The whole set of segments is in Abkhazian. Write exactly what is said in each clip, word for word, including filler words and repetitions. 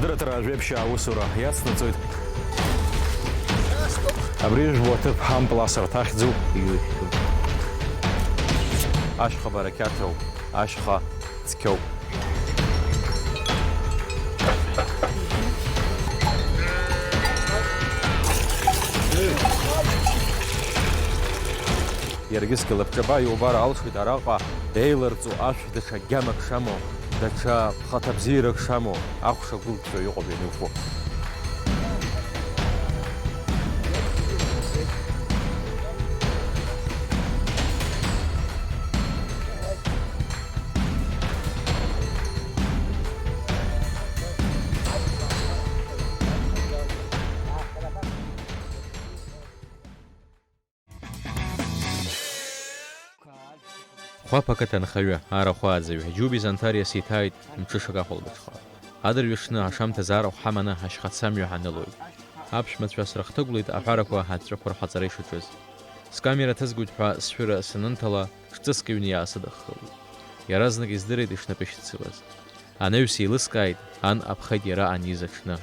Дырраҭара ажәеиԥшьаа аусура иацнаҵоит. Абри ижәбо аҭыԥ ампыл асырҭ ахьӡуп, иҩышәтәуп. Ашьха барақьаҭроуп, ашьха цқьоуп. Иаргьы зқьы лабҿаба иубар алшоит араҟа еиларҵо ашә даҽа гьамак шамоу, даҽа хаҭабзиарак шамоу, ахәша гәылҵәо иҟоуп ианиухо. Хәаԥ ақыҭанхаҩы, арахәааӡаҩ Џьуби Занҭариа сиҭааит мҽышак ахәылбыҽха. Адырҩаҽны ашамҭазы арахә ҳаманы ашьхацамҩа ҳанылоит. Аԥшәмацәа срыхҭыгәлеит аҳәарақәа аҵәҵәақәа рхаҵара ишаҿыз. Скамера ҭызгоит ҳәа сшәыра санынҭала, ҿҵыск иҩны иаасыдыххылеит. Иаразнак издырит ишнапышьцылаз. Анаҩс еилыскааит, ан аԥхеит иара аниз аҽны.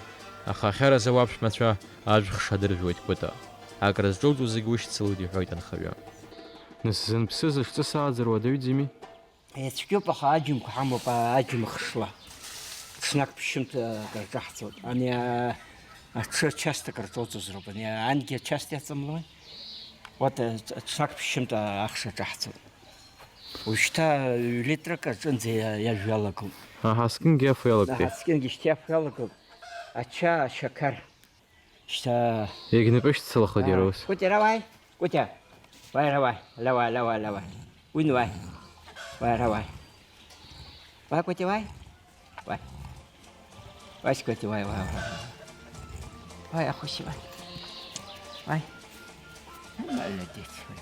Аха ахьаразы уаԥшәмацәа ажәхша дыржәуеит Кәыта. Акрызҿоуҵо зегь ушьцылоит, иҳәоит анхаҩы. Нас зынԥсыз шҵысааӡар уадаҩӡами? Ицәгьоуп, аха аџьымқәа ҳамоуп, а-, аџьымхшла. Ҽнак ԥшьынтә, а, акрҿаҳҵоит. Ани, а, аҽы част акрҿоуҵозароуп. Ани, а, ангьы част иаҵамлои? Вот, а, ҽ-, ҽнак ԥшьынтә, а, ахш аҿаҳҵоит. Уажәшьҭа ҩ-литрак аҿынӡа иа-, иажәҩа иалагоуп. Аҳа, аскынгьы аф иалагтәи? Аҳа, аскынгьы шьҭа аф иалагоуп. Ача, ашьақар. Шьҭа. Егьнапышьцылахоит иара ус. Кәытиа, ара уааи. Кәытиа. Уааи, ара уааи. Ара уааи, ара уааи, ара уааи. Уи уааи. Уааи, ара уааи. Уааи, Кәытиа, уааи. Уааи. Уааи, Кәытиа, уааи, уааи, уааи. Уааи, ахәыҷы, уааи. Уааи. Молодец, уааи.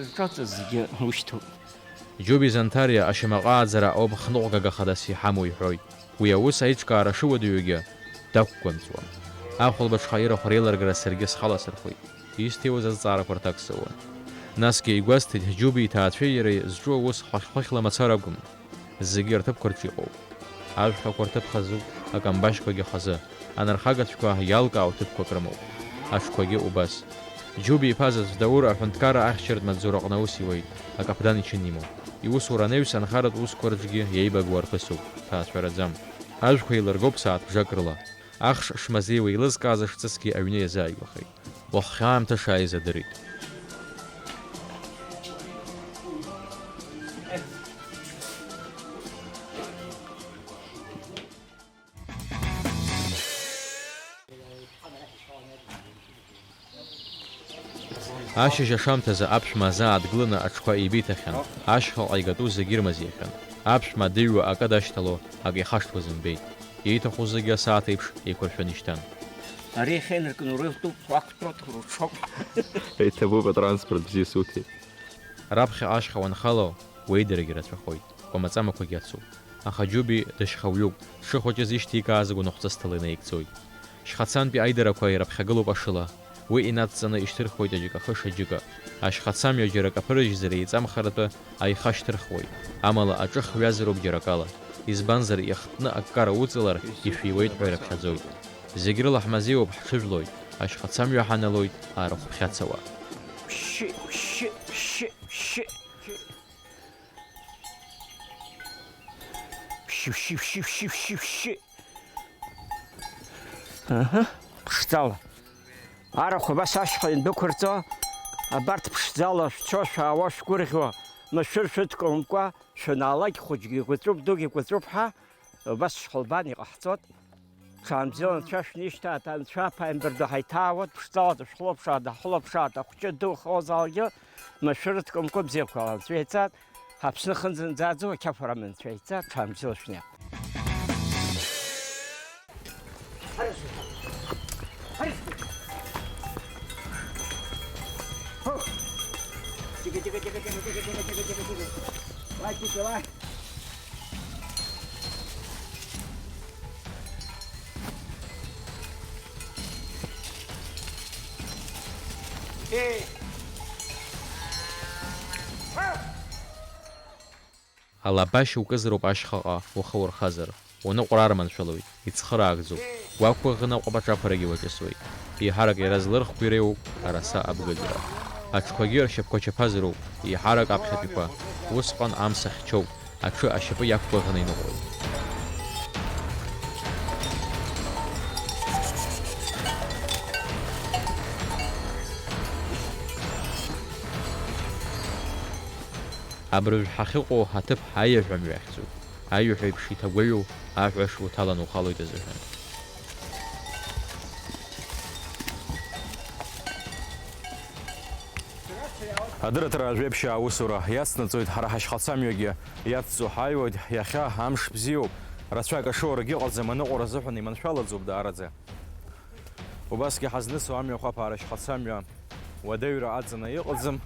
Зҿаҵаз зегьы ушьҭоуп. Џьуби Занҭариа ашьамаҟа ааӡара ауп хныҟәгага хадас иҳамоу иҳәоит. Уи аус аиҿкаара шыуадаҩугьы дақәгәамҵуам. Ахәылбыҽха ирахә реилыргара саргьы схаласырхәит. Исҭиуаз азҵаарақәа рҭак соуан. Насгьы игәасҭеит, Џьуби иҭаацәеи иареи зҿу аус хәахь-хәахьла мацара акәым. Зегьы рҭыԥқәа рҿы иҟоуп. Ажәхақәа рҭыԥ хазуп, акамбашьқәагьы хазы, анархагацәқәа иалкаау ҭыԥқәак рымоуп. Аҽқәагьы убас. Џьуби иԥа заҵә Даур аҳәынҭқарра ахьчаратә маҵзураҟны аус иуеит, акаԥдан ичын имоуп. Иусура анаҩс анхаратә усқәа рҿгьы иеибагоу арԥысуп, ҭаацәараӡам. Ажәқәа еилыргоуп сааҭбжак рыла. Ахш шмазеиуа еилызкааз ашҵысгьы аҩны иазааигәахеит. Уаххьа аамҭа шааиз адырит. Ашьыжь ашамҭазы аԥшәма азааҭгыланы аҽқәа еибиҭахьан, ашьхаҟа игатәу зегьы ирмазеихьан. Аԥшәма дыҩуа акы дашьҭало, акы ихашҭуа зымбеит. Ииҭаху зегьы асааҭ еиԥш еиқәыршәаны ишьҭан. Ари ахьеиныркны урылтәуп, уақәтәоуп, уҽоуп. Иҭабуп, атранспорт бзиа суҭеит. Раԥхьа ашьха уанхало, уеидарагьы рацәахоит, кәамаҵамақәагьы ацуп. Аха Џьуби дышьхаҩуп, дшыхәыҷыз ишьҭикааз агәынхәҵысҭала инаигӡоит. Шьхацантәи аидарақәа ираԥхьагылоуп ашыла. Уи инадҵаны ишьҭырхуеит аџьыкахыш аџьыка. Ашьхацамҩа џьара акаԥырыжьзар еиҵамхаратәы аиха шьҭырхуеит, амала аҿыхҩазароуп џьара акала. Избанзар, иахтны аккара уҵалар, ишәиуеит ҳәа ираԥхьаӡоит. Зегь рыла ҳмазеиуп, ҳҽыжәлоит, ашьхацамҩа ҳаналоит, арахә ԥхьацауа. Шьы, шьы, шьы, шьы. Шьы, шьы, шьы, шьы, шьы, шьы. Аҳа, ԥшӡала. Арахә абас ашьха иандәықәырҵо, абарҭ ԥшӡала шәцо, шәаауа, шәгәырӷьо, машәыр шәыдкымкәа, шәанаалак, хәыҷгьы игәыҵәуп, дугьы игәыҵәуп ҳәа, убас шәхәылбан иҟаҳҵоит. Ҽаанбзиала анцәа шәнишьҭааит, анцәа аԥааимбар ду ҳаиҭаауеит, ԥшӡала дышәхылаԥшааит, даҳхылаԥшааит, ахәҷы ду хозаалгьы, машәырҭкымкәа бзиақәала анцәа иҵааит, ҳаԥсны хынӡа-нӡааӡо ақьафура аманцәа иҵааит, ҽаанбзиала шәнеи. Тихо, тихо, тихо. Давай, Кузя, давай. Эй! Алабашь укызароуп ашьхаҟа ухы урхазар, уныҟәара арманшәалоит, ицхыраагӡоуп, уақәгәыӷны аҟәабаҿаԥарагьы уаҿысуеит. Еиҳарак иара злырхқәа иреиуоуп араса абгыӡра. Аҽқәагьы ршьапқәа чаԥазароуп, еиҳарак аԥхьатәиқәа. Усҟан амса хьчоуп, аҽы ашьапы иақәгәыӷны иныҟәоит. Абыржә ҳахьыҟоу аҭыԥ аиаҳәа мҩа ахьӡуп. Аиҳәа еиԥш иҭагәаҩу аҳәаш уҭалан ухалоит азыҳәан. Адырраҭара ажәеиԥшьаа аусура иацнаҵоит, ҳара ҳашьхацамҩагьы иацҵо ҳаиуеит, иахьа амш бзиоуп, рацәак ашоурагьы ыҟаӡам, аныҟәара азыҳәан иманшәалаӡоуп даараӡа. Убасгьы ҳазнысуа амҩахәаԥаара ашьхацамҩа уадаҩра аҵаны иҟаӡам,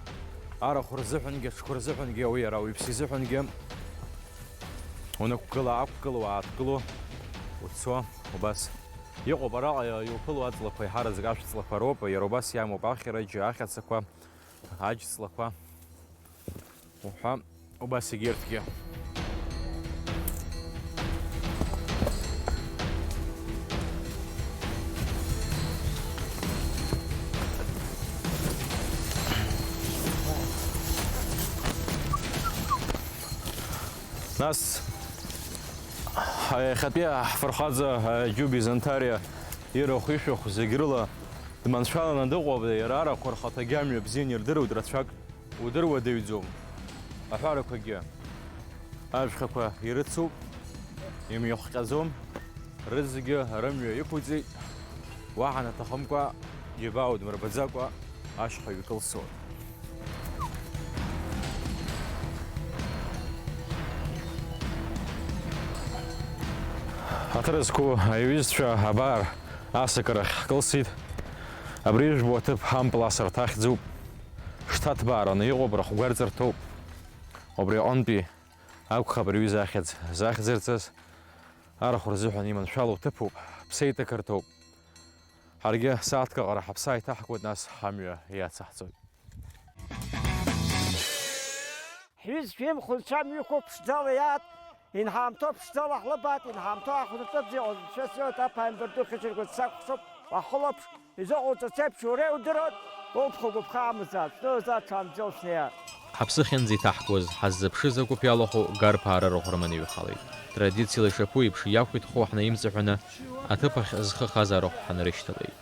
арахә рзыҳәангьы, аҽқәа рзыҳәангьы, уи иара ауаҩԥсы изыҳәангьы. Унықәгыла, ақәгылоу, ааҭгылоу, уцо, убас. Иҟоуп араҟа иуԥыло аҵлақәа, еиҳараӡак ашәҵлақәа роуп, иара убас иамоуп ахьара џьа, ахьацақәа, аџьҵлақәа уҳәа, убас егьырҭгьы. Нас, ҳа-, иахьатәи ҳфырхаҵа, ҳа, Џьуби Занҭариа ирахә-ишәахә зегь рыла дманшәаланы дыҟоуп, иара арахә рхаҭагьы амҩа бзианы ирдыруеит рацәак. Удыруадаҩӡом аҳәарақәагьы. Ажәхақәа ирыцуп, имҩахҟьаӡом, рызегьы рымҩа иқәиҵеит, уаҳа наҭахымкәа, џьабаа удмырбаӡакәа ашьха ҩкылсуан. Ҳаҭыр зқәу аиҩызцәа абар асакарахь ҳкылсит. Абри ижәбо аҭыԥ ампыл асырҭ ахьӡуп. Шҭаҭбаараны иҟоуп, рахәгәарҵырҭоуп. Убри аҟынтәи акәхап ари аҩыза ахьӡ захьӡырҵаз. Арахә рзыҳәан иманшәалоу ҭыԥуп, ԥсеиҭ ақырҭуп. Ҳаргьы сааҭк аҟара ҳаԥсы ааиҭаҳкуеит, нас ҳамҩа иацаҳҵоит. Ҳҩызцәа имхынцәа мҩықәу ԥшӡала иаат, инҳамҭоу ԥшӡала ҳлыбаат, инҳамҭоу ахәнырҵәыӡ иҟаз нцәас иоуеит, аԥааимбар ду хьычыргәыц сакәхшоуп, уаҳхылаԥш, изыҟауҵац еиԥш уара иудыруан, убхәа гәыԥха амазаап, шәнызаат ҽаанбзиала шәнеиаат. Ҳаԥсы ахьынӡеиҭаҳкуаз, ҳаззыԥшыз акәыԥ иалахәу Гарԥаа рырахә рыманы иҩхалеит. Традициала ишаԥу еиԥш, иақәиҭхо ҳнаимҵаҳәаны, аҭыԥ ахь зхы хаз арахә ҳанрышьҭалеит.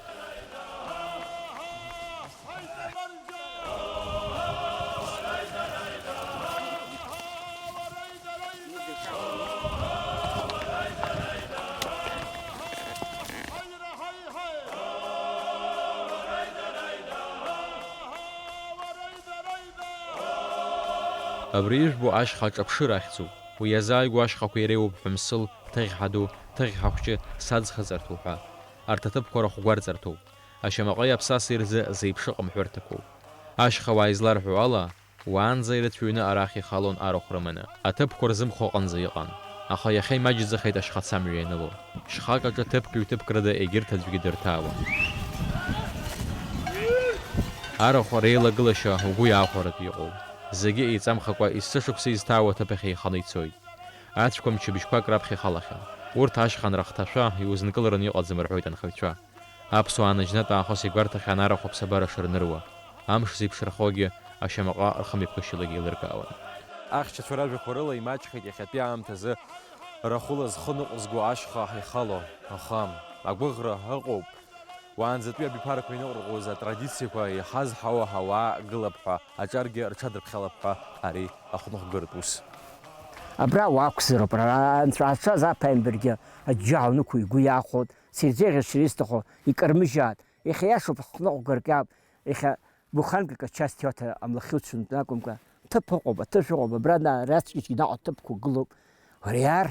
Абри ижәбо ашьха аҿаԥшыра ахьӡуп. Уи иазааигәоу ашьхақәа иреиуоуп Ҳәымсыл, Ҭыӷьҳа ду, Ҭыӷьҳа хәҷы, Саӡхыҵарҭа уҳәа. Арҭ аҭыԥқәа рахәгәарҵырҭоуп. Ашьамаҟеи аԥсаса ирзы зеиԥшыҟам ҳәырҭақәоуп. Ашьхауаа изларҳәо ала, уаанӡа ирыцәаҩны арахь ихалон арахә рыманы. Аҭыԥқәа рзымхо аҟынӡа иҟан. Аха иахьа имаҷӡахеит ашьхацамҩа ианыло. Шьхак аҿы ҭыԥк-ҩҭыԥк рыда егьырҭ аӡәгьы дырҭаауам. Арахә реилагылашьа угәы иаахәаратәы иҟоуп. Зегьы еиҵамхакәа есышықәса изҭаау аҭыԥ ахь еиханы ицоит. Ацәқәа мчыбжьқәак раԥхьа ихалахьан. Урҭ ашьха анрыхҭашәа, иузнкылараны иҟаӡам рҳәоит анхаҩцәа. Аԥсуаа наџьнатә аахыс игәарҭахьан арахә аԥсабара шырныруа, амш зеиԥшрахогьы ашьамаҟа рхымҩаԥгашьалагьы еилыркаауан. Ахьчацәа ражәақәа рыла имаҷхеит иахьатәи аамҭазы рахәыла зхы ныҟәызго ашьха ихало, аха агәыӷра ыҟоуп. Уаанӡатәи абиԥарақәа иныҟәырҟәыз атрадициақәа иҳазҳауа ауаа гылап ҳәа, аҿаргьы рҽадырԥхьалап ҳәа ари ахәныҟәгаратә ус. Абра уақәзароуп, ара анцәа аҽаз аԥааимбаргьы аџьџьаҳәа унықәу игәы иаахәоит, сирзеиӷьасшьар исҭаху икармыжьаат, иахьа иашоуп ҳхәныҟәгаркьаап, иахьа гәыханкак ачаст иоҭа амлахьуцәынтә акәымкәа, ҭыԥ ыҟоуп, аҭыԥ ыҟоуп, абра на-, раҵәҟьагьы наҟ аҭыԥқәа гылоуп, уара иар,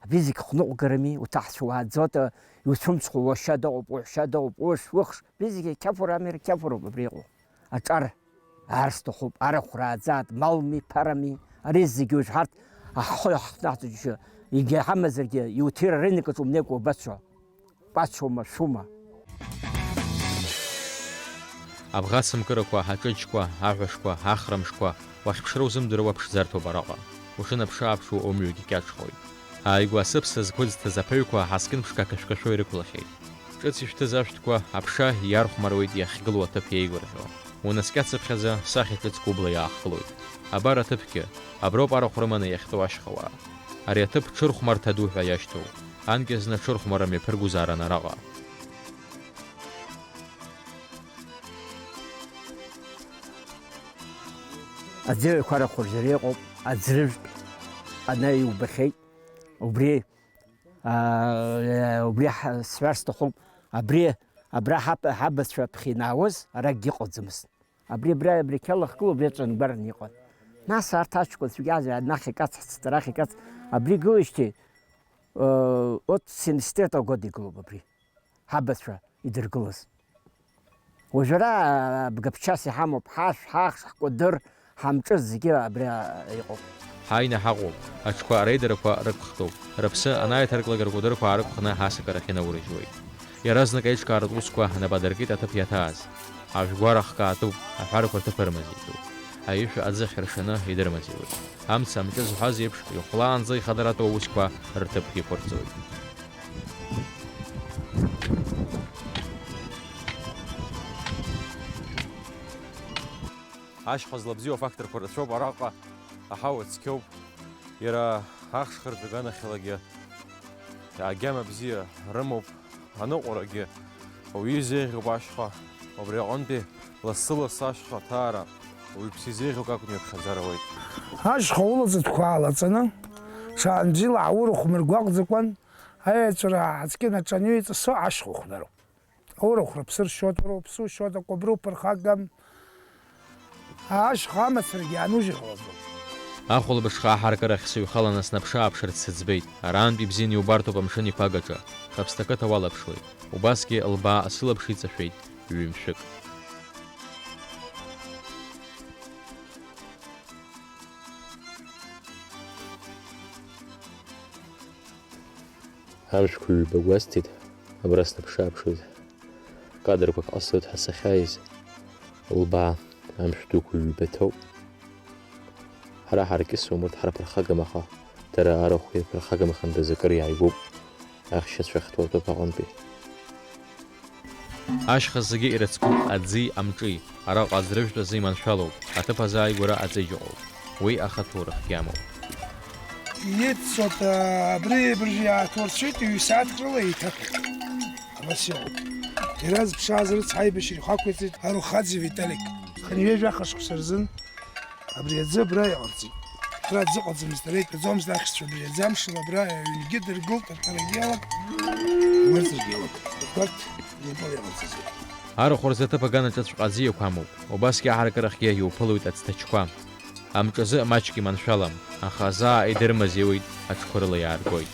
абри зегь хәныҟәгарами, уҭаҳцәа уааӡоит, иуцәымцхәу уашьа дыҟоуп, уҳәшьа дыҟоуп, ушә, ухш, абри зегь ақьафура ами, ақьафуроуп абри иҟоу. Аҿар аар сҭахуп, арахә рааӡаат, малми, ԥарами, ари зегьы уажә ҳарҭ аҳхы ҳахҭнаҳҵоит џьушьа, егьа ҳамазаргьы, иуҭира рынакаҿ умнеикәа убацәо, бацәоума, шәума? Абӷацымкырақәа, аҿыџьқәа, аҳәашқәа, ахра мшқәа, уахьԥшра узымдыруа ԥшӡарҭоуп араҟа. Ушынаԥшы-ааԥшуа умҩагьы кьаҿхоит. Ааигәа асыԥса зқәыӡҭаз аԥаҩқәа аҳаскьын ԥшқа қашәқашәо ирықәлахьеит. Ҿыц ишәҭыз ашәҭқәа аԥша иархәмаруеит иахьгылоу аҭыԥ еигәырӷьо. Унаскьацыԥхьаӡа сахьа ҿыцк убла иаахгылоит. Абар аҭыԥгьы, аброуп арахә рыманы иахьтәоу ашьхауаа. Ари аҭыԥ ҽырхәмарҭа ду ҳәа иашьҭоу. Анкьа зны ҽырхәмара мҩаԥыргозаарын араҟа. Аӡы еиқәарахә рзы иҟоуп, аӡрыжәтә ана иубахьеит. Убри, аа, убри ҳа-, сҳәар сҭахуп, абри, абра ҳаб-, ҳабацәа ԥхьа инаауаз аракгьы ыҟаӡамызт. Абри, абри, абри ақьала ахьгылоу, абри аҿангәараны иҟан. Нас арҭ аҷкәынцәагьы азҩа анахь икацҳҵт, арахь икац-, абри гылеижьҭеи, э, от семьдесят третьего года игылоуп абри. Ҳабацәа идыргылаз. Уажәы ара, абгабчас иҳамоуп, ҳашә, ҳахш, ҳкәадыр, ҳамҿы зегьы абри, а, иҟоуп. Ҳааины ҳаҟоуп, аҽқәа реидарақәа рықәхтәуп, рыԥсы анааиҭарклак ркәадырқәа аарықәхны ҳасакарахь инаурыжьуеит. Иаразнак аиҿкааратә усқәа нап адыркит аҭыԥ иаҭааз. Ажәгәарахк аатәуп, аҳәарақәа рҭыԥ ырмазеитәуп. Аишәа аӡы ахьыршаны идырмазеиуеит. Амца амҿы зҳәаз еиԥш, ихәлаанӡа ихадаратәу аусқәа рҭыԥ иқәырҵоит. Ашьха злабзиоу афакторқәа рацәоуп араҟа, аҳауа цқьоуп, иара ахш хырҵәаганахьалагьы агьама бзиа рымоуп, аныҟәарагьы ауаҩы изеиӷьуп ашьха, убри аҟынтәи лассы-лассы ашьха аҭаара уаҩԥсы изеиӷьу акакәны иаԥхьаӡара ауеит. Ашьха улаҵатәқәа аалаҵаны, шаанӡа ила аурахә мыргәаҟӡакәан, аеҵәара ааҳацкьын аҿы аниҩеиҵысо ашьха ухәнароуп. Аурахә рыԥсы ршьоит, уара уԥсы ушьоит, акәыбры уԥырхагам, ашьха амацарагьы иаанужьыр ҟалаӡом. Ахәылбыҽха аҳаракырахь сыҩхаланы снаԥшы-ааԥшырц сыӡбеит, арантә ибзианы иубартоуп амшын иқәагаҿы, Хаԥсҭа ақыҭа уалаԥшуеит, убасгьы лбаа сылаԥш иҵашәеит ҩымшәык. Амшәқәа ҩба гәасҭеит, абра снаԥшы-ааԥшуеит. Кадрқәак ҟасҵоит ҳәа сахьааиз, лбаа амшә дуқәа ҩба ҭоуп. Ҳара ҳаркьысуам, урҭ ҳарԥырхагам, аха дара арахә ирԥырхагамхандаз акыр иааигәоуп, ахьшьацәа ахьҭоу аҭыԥ аҟынтәи. Ашьха зегьы ирыцкуп аӡи амҿи, араҟа аӡрыжәтә азы иманшәалоуп, аҭыԥ азы ааигәара аҵеиџь ыҟоуп, уи ахаҭоурыхгьы амоуп. Иеиццот, абри быржәы иааҭурцәеит, ҩ-сааҭк рыла еиҭаԥеит. Абас иҟоуп. Иара зыԥшааз рыцҳа аибашьра ихақәиҵеит Арухаӡе Виталик. Хынҩажәи жәаха шықәса рзын абри аӡы абра иҟарҵеит. Ҳара аӡы ыҟаӡамызт, ара итәаӡомызт ахьшьцәа абри аӡы амшала абра аҩнгьы дыргылт, атәарагьы иалак, амырӡыргьы иалак. Убарҭ инапала иҟарҵаз. Арахә рзы аҭыԥ аганаҿыҵәҟьа аӡы иақәамоуп. Убасгьы аҳаракырахьгьы иуԥылоит ацҭачқәа. Амҿазы маҷк иманшәалам, аха заа идырмазеиуеит, аҽқәа рыла иааргоит.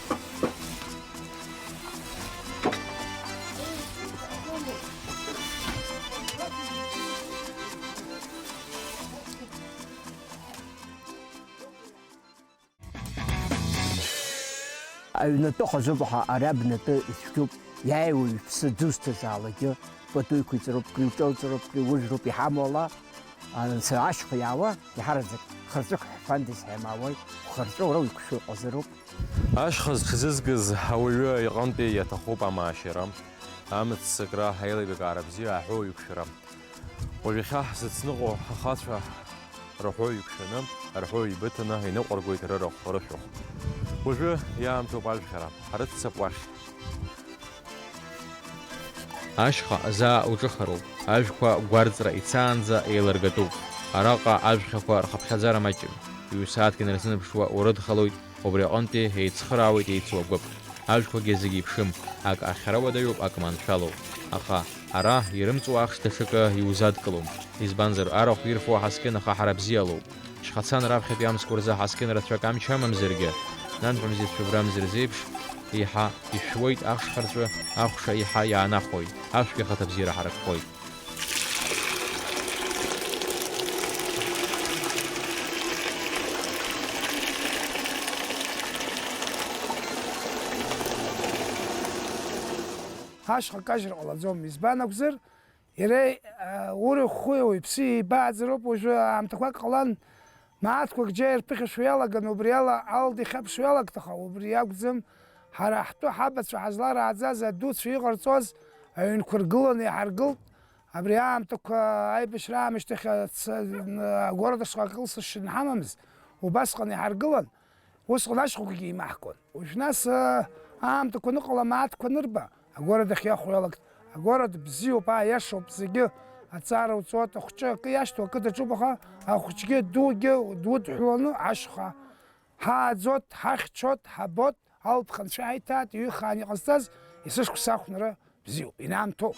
Аҩнатәы хазуп, аха ара абнатәы ицәгьоуп, иааиуа иԥсы дызҭазаалакгьы, пату иқәиҵароуп, криуҿалҵароуп, криужәроуп, иҳамоу ала, анцәа ашьха иаауа, иҳараӡак хырҵәык ҳфандаз ҳаимаауеит, хырҵәы уара уиқәшәо иҟазароуп. Ашьха зҽазызкыз ауаҩы иҟынтәи иаҭахуп амаашьара, амыццакра, аилибакаара бзиа, аҳәоу иқәшәара. Уажәахьа ҳзыцныҟәо ахацәа рҳәоу иқәшәаны, рҳәоу еибыҭаны иныҟәаргоит рырахә, рышәахә. Уажәы иаамҭоуп ажәхьара, ҳрыццап уахь. Ашьха заа уҿыхароуп, ажәқәа гәарҵра ицаанӡа еилыргатәуп. Араҟа ажәхьақәа рхыԥхьаӡара маҷым. Ҩ-сааҭк инарзынаԥшуа урыдхалоит, убри аҟынтәи еицхыраауеит еицуа гәыԥ. Ажәқәагьы зегьы еиԥшым, ак ахьара уадаҩуп, ак маншәалоуп. Аха ара ирымҵуа ахш даҽакы иузадкылом, избанзар, арахә ирфо аҳаскьын ахаҳара бзиалоуп. Шьхацан раԥхьатәи амзқәа рзы аҳаскьын рацәак амч амамзаргьы, нанҳәа мзиацәа брамзар зеиԥш, еиҳа ишәуеит ахш харҵәы, ахәша еиҳа иаанахәоит, ашәгьы ахаҭабзиара ҳаракхоит. Ашьха кажьра ҟалаӡом, избан акәзар, иара, а, урахәхәи ауаҩԥси еибааӡароуп, уажәы аамҭақәак ҟалан, Мааҭқәак џьа ирԥыхьашәо иалаган, убри ала Алда ихьаԥшуа иалагт, аха убри иакәӡам, ҳара ҳтәы ҳабацәа ҳазларааӡаз адуцәа иҟарҵоз аҩнқәа ргыланы иҳаргылт. Абри аамҭақәа аибашьра аамышьҭахь ац-, агород ашҟа акылсышьа анҳамамыз, убасҟан иҳаргылан, усҟан ашьхақәагьы еимаҳкуан. Уажә нас, аа, аамҭақәа аныҟала, мааҭқәа анырба, агород ахь иахәо иалагт. Агород бзиоуп, аиашоуп, зегьы аҵара уҵоит, ахәҷы акы иашьҭоу, акы даҿуп, аха ахәҷгьы дугьы дудҳәаланы ашьха ҳааӡот, ҳахьчот, ҳабот, алԥха анцәа иааиҭааит, иҩхаан иҟазҵаз, есышықәса ахәнара бзиоуп, инаамҭоуп.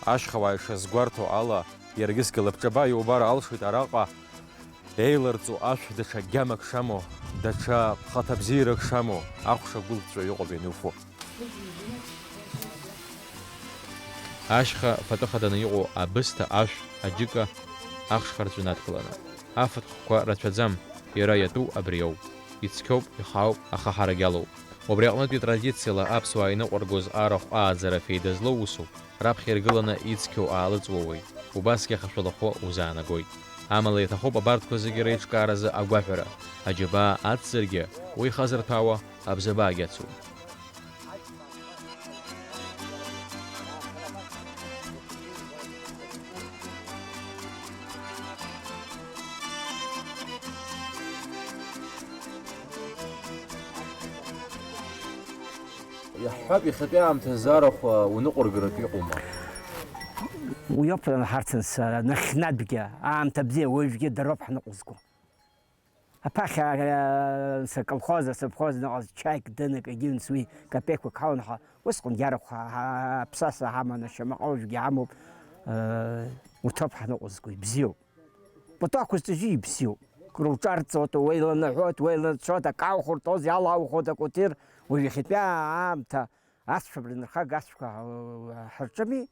Ашьхауаа ишазгәарҭо ала, иаргьы сгьалаԥҿаба иубар алшоит араҟа еиларҵо ашә даҽа гьамак шамоу, даҽа ԥхаҭабзиарак шамоу, ахәша гәылҵәа иҟоуп ианыфо. Ашьха фатәы хаданы иҟоу абысҭа ашә аџьыка ахшхарҵәы надкыланы, афатәқәа рацәаӡам, иара иатәу абриоуп. Ицқьоуп, ихаауп, аха ҳарагьалоуп. Убри аҟнытәи традициала аԥсуаа иныҟәыргоз арахә ааӡара феида злоу усуп, раԥхьа иргыланы ицқьоу аалыҵуауеит, убасгьы ахашәалахәы узаанагоит. Амала иаҭахуп абарҭқәа зегьы реиҿкааразы агәаҳәара, аџьабаа ацзаргьы, уи хазырҭәаауа абзабаагьы ацуп. Иаҳҳәап, иахьатәи аамҭазы арахә уныҟәыргаратәы иҟоума? Уи ауп, ҳарҭынс, нахьхьнатәгьы аамҭа бзиа уажәгьы дароуп ҳныҟәызго. Аԥахьа, э, са колхоз, асовхоз ныҟаз чаик дынак, егьынс уи капеиқәак ҳалан ҳа, усҟан иарахә ҳа, ҳа, ԥсаса ҳаман, ашьамаҟа уажәгьы ҳамоуп, э, урҭ роуп ҳныҟәызго, ибзиоуп. Пату ақәызҵаз ибзиоуп. Руҿарҵоит, уеиланаҳәоит, уеиланцәоит, акы аухыртәоз, иалаухоит акәытир, уажә иахьатәи аамҭа ацәқәа рнырхага ацәқәа ҳарҿыми,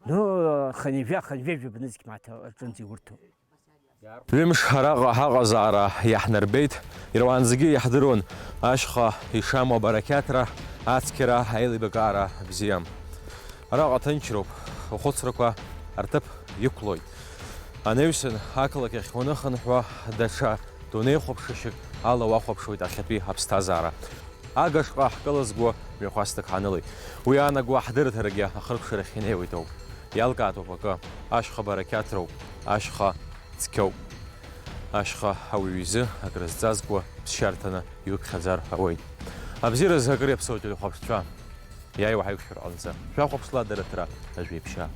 ну, хынҩажәа, хынҩажәи жәаба нызқь мааҭ рҿынӡа иурҭоуп. Ҩымш араҟа ҳаҟазаара иаҳнарбеит, иара уаанӡагьы иаҳдыруан ашьха ишамоу абарақьаҭра, ацқьара, аилибакаара бзиа. Араҟа ҭынчроуп, ухәыцрақәа рҭыԥ иқәлоит. Анаҩсан ақалақь ахь уныхынҳәуа, даҽа дунеихәаԥшышьак ала уахәаԥшуеит ахьатәи аԥсҭазаара. Агашҟа ҳкылызго мҩахәасҭак ҳанылеит. Уи аанаго аҳдырраҭарагьы ахыркәшарахь инеиуеит ауп. Иалкаатәуп акы, ашьха барақьаҭроуп, ашьха цқьоуп. Ашьха ауаҩы изы акрызҵазкуа ԥсшьарҭаны иуԥхьаӡар ауеит. Абзиаразы акыр иаԥсоу ателехәаԥшцәа, иааиуа ҳаиқәшәара ҟанӡа шәахәаԥшла адырраҭара Ажәеиԥшьаа.